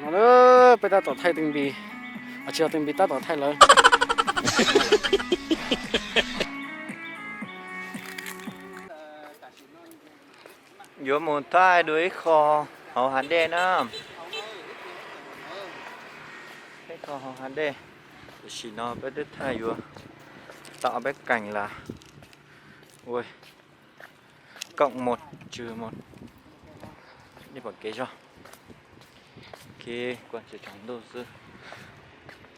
No, peb tab tom thaij tw npis, tsis yog tw npis, tab tom thaij lawv. Yuav mus thaij dua ib qho hauv hav dej na. Ib qho hauv hav dej. Tam sim no peb twb thaij yuav tau peb kees lawm. Ui, cộng một trừ một. Đi vào kế cho. Kế quan sẽ thẳng đô sư.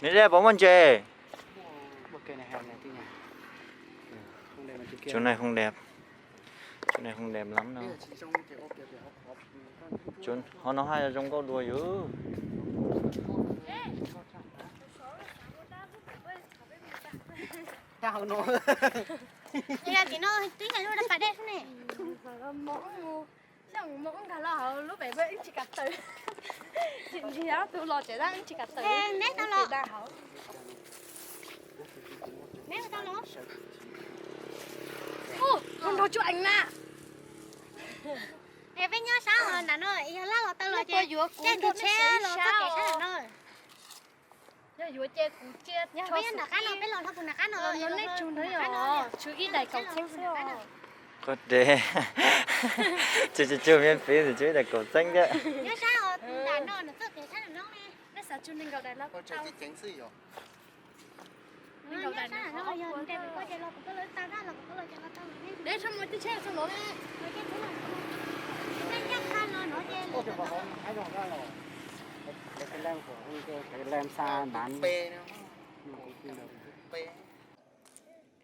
Nếp dép bóng bóng chè. Chỗ này không đẹp. Chỗ này không đẹp lắm đâu. Họ nói hay là trong câu đùa dữ. Tam no twb yog lub pas dej xwb ne. Xyov mus nkag los hauv lub pem npaj wb tsis kav tawm. Tsis nrhiav tus los tsev tab wb tsis kav tawm. Neb tau los. Neb tau los. Ub, nrog Tsuj Eev na. Es peb nyob sab hauv nram no, yog laj los taw los ces yuav kuv ces nrog neb sab los txoj kev sab no. Yog yuav ces kuv cia, yog peb nyob nram qab no, peb los nrog kuv nram qab no, neb tsug ntawd yog tsug ib daim kaum txeeb xwb. Qhov dev, tsug tsug miễn phí, tsug ib daim kaum txeeb thiab. Nyob sab hauv nram no, nws txoj kev sab nram no ne. Neb xav tsug nees nkaum daim los kuv tau.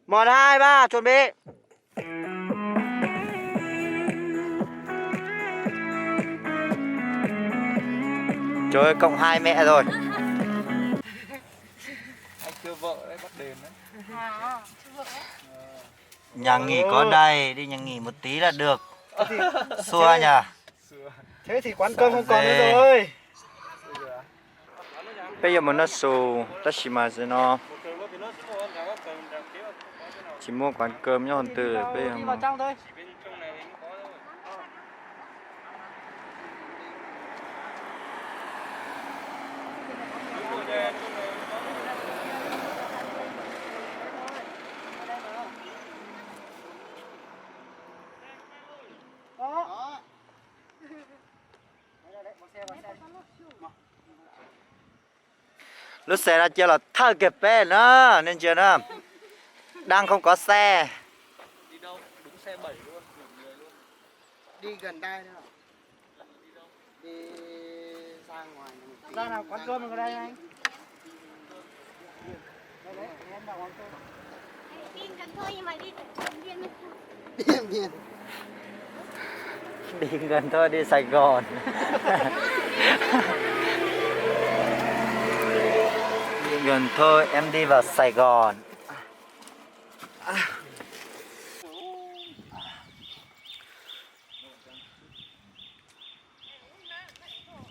Một, hai, ba, chuẩn bị. Trời ơi, cộng hai mẹ rồi. Nhà nghỉ có đầy, đi nhà nghỉ một tí là được. Xua nhỉ? Thế thì quán cơm không còn nữa rồi. Peb yuav mus noj su, tab sis mas no tsis muaj quán cơm nyob hauv twg, peb yuav mus. Lub xe no cia los thawj kiag peb na, nej ntsia na. Đang không có xe. Đi gần thôi đi Sài Gòn. Đi gần thôi em đi vào Sài Gòn.